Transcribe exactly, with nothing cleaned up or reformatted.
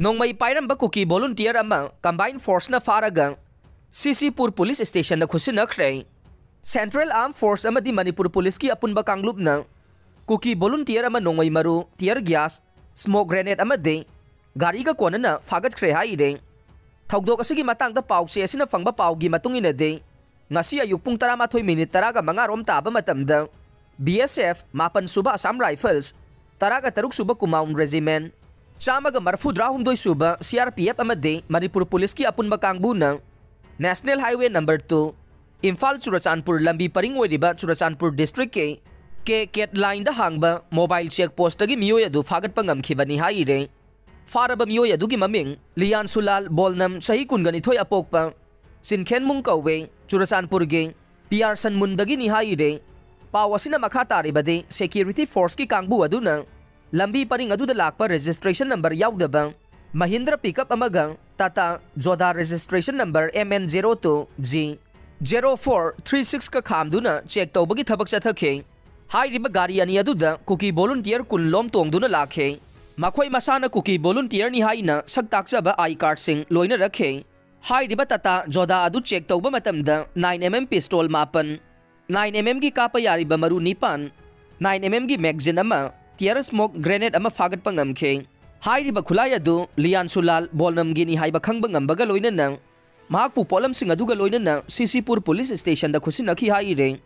ꯅꯣꯡꯃꯩ ꯄꯥꯏꯔꯝꯕ ꯀꯨꯀꯤ volunteer ꯑꯃ combined forceꯅ ꯐꯥꯔꯒ ꯁꯤꯁꯤꯄꯨꯔ police stationꯗ ꯈꯨꯠꯁꯤꯟꯅꯈ꯭ꯔꯦ꯫ Central Armed Force ꯑꯃꯗꯤ ꯃꯅꯤꯄꯨꯔ Policeꯀꯤ ꯑꯄꯨꯟꯕ ꯀꯥꯡꯂꯨꯞꯅ ꯀꯨꯀꯤ volunteer ꯑꯃ ꯅꯣꯡꯃꯩ ꯃꯔꯨ, tear gas, smoke grenade ꯑꯃꯗꯤ ꯒꯥꯔꯤꯒ ꯀꯣꯟꯅꯅ ꯐꯥꯒꯠꯈ꯭ꯔꯦ ꯍꯥꯏꯔꯦ꯫ ꯊꯧꯗꯣꯛ ꯑꯁꯤꯒꯤ ꯃꯇꯥꯡꯗ ꯄꯥꯎꯆꯦ ꯑꯁꯤꯅ ꯐꯪꯕ ꯄꯥꯎꯒꯤ ꯃꯇꯨꯡ ꯏꯟꯅꯗꯤ, ꯉꯁꯤ ꯑꯌꯨꯛ ꯄꯨꯡ ꯇꯔꯥꯃꯥꯊꯣꯏ ꯃꯤꯅꯤꯠ ꯇꯔꯥꯒ ꯃꯉꯥ ꯔꯣꯝ ꯇꯥꯕ ꯃꯇꯝꯗ B S F ꯃꯥꯄꯟ ꯁꯨꯕ Assam Rifles, ꯇꯔꯥꯒ ꯇꯔꯨꯛ ꯁꯨꯕ Kumaon Regiment, ꯆꯥꯝꯃꯒ ꯃꯔꯐꯨꯇꯔꯥꯍꯨꯝꯗꯣꯏ ꯁꯨꯕ C R P F ꯑꯃꯗꯤ ꯃꯅꯤꯄꯨꯔ Policeꯀꯤ ꯑꯄꯨꯟꯕ ꯀꯥꯡꯕꯨꯅ National Highway number two, Imphal Churachandpur ꯂꯝꯕꯤ ꯄꯔꯤꯡ ꯑꯣꯏꯔꯤꯕ ꯆꯨꯔꯆꯥꯟꯄꯨꯔ districtꯀꯤ K Cat Lineꯗ ꯍꯥꯡꯕ mobile check postꯇꯒꯤ ꯃꯤꯑꯣꯏ ꯑꯗꯨ ꯐꯥꯒꯠꯄ ꯉꯝꯈꯤꯕꯅꯤ ꯍꯥꯏꯔꯦ꯫ ꯐꯥꯔꯕ ꯃꯤꯑꯣꯏ ꯑꯗꯨꯒꯤ ꯃꯃꯤꯡ ꯂꯤꯌꯥꯟꯁꯨꯂꯥꯜ ꯕꯣꯜꯅꯝ, ꯆꯍꯤ ꯀꯨꯟꯒ ꯅꯤꯊꯣꯏ ꯑꯄꯣꯛꯄ, ꯆꯤꯟꯈꯦꯟꯃꯨꯡ ꯀꯧꯋꯦ, ꯆꯨꯔꯆꯥꯟꯄꯨꯔꯒꯤ ꯄꯤꯌꯥꯔꯁꯟ ꯃꯨꯟꯗꯒꯤꯅꯤ ꯍꯥꯏꯔꯦ꯫ ꯄꯥꯎ ꯑꯁꯤꯅ ꯃꯈꯥ ꯇꯥꯔꯤꯕꯗꯤ, security forceꯀꯤ ꯀꯥꯡꯕꯨ ꯑꯗꯨꯅ ꯂꯝꯕꯤ ꯄꯔꯤꯡ ꯑꯗꯨꯗ ꯂꯥꯛꯄ registration number ꯌꯥꯎꯗꯕ Mahindra pickup ꯑꯃꯒ Tata Jodha registration number M N zero two G zero four three sixꯀ ꯈꯥꯝꯗꯨꯅ check ꯇꯧꯕꯒꯤ ꯊꯕꯛ ꯆꯠꯊꯈꯤ꯫ ꯍꯥꯏꯔꯤꯕ ꯒꯥꯔꯤ ꯑꯅꯤ ꯑꯗꯨꯗ ꯀꯨꯀꯤ volunteer ꯀꯨꯟ ꯂꯣꯝ ꯇꯣꯡꯗꯨꯅ ꯂꯥꯛꯈꯤ꯫ ꯃꯈꯣꯏ ꯃꯁꯥꯅ ꯀꯨꯀꯤ volunteerꯅꯤ ꯍꯥꯏꯅ ꯁꯛ ꯇꯥꯛꯆꯕ I cardꯁꯤꯡ ꯂꯣꯏꯅꯔꯛꯈꯤ꯫ ꯍꯥꯏꯔꯤꯕ Tata Jodha ꯑꯗꯨ check ꯇꯧꯕ ꯃꯇꯝꯗ nine M M pistol ꯃꯥꯄꯟ, nine M Mꯒꯤ ꯀꯥꯞꯄ ꯌꯥꯔꯤꯕ ꯃꯔꯨ ꯅꯤꯄꯥꯟ, nine M Mꯒꯤ magazine ꯑꯃ, tear smoke grenade ꯑꯃ ꯐꯥꯒꯠꯄ ꯉꯝꯈꯤ꯫ ꯍꯥꯏꯔꯤꯕ ꯈꯨꯠꯂꯥꯏ ꯑꯗꯨ ꯂꯤꯌꯥꯟꯁꯨꯂꯥꯜ ꯕꯣꯜꯅꯝꯒꯤꯅꯤ ꯍꯥꯏꯕ ꯈꯪꯕ ꯉꯝꯕꯒ ꯂꯣꯏꯅꯅ ꯃꯍꯥꯛꯄꯨ ꯄꯣꯠꯂꯝꯁꯤꯡ ꯑꯗꯨꯒ ꯂꯣꯏꯅꯅ ꯁꯤꯁꯤꯄꯨꯔ police stationꯗ ꯈꯨꯠꯁꯤꯟꯅꯈꯤ ꯍꯥꯏꯔꯦ꯫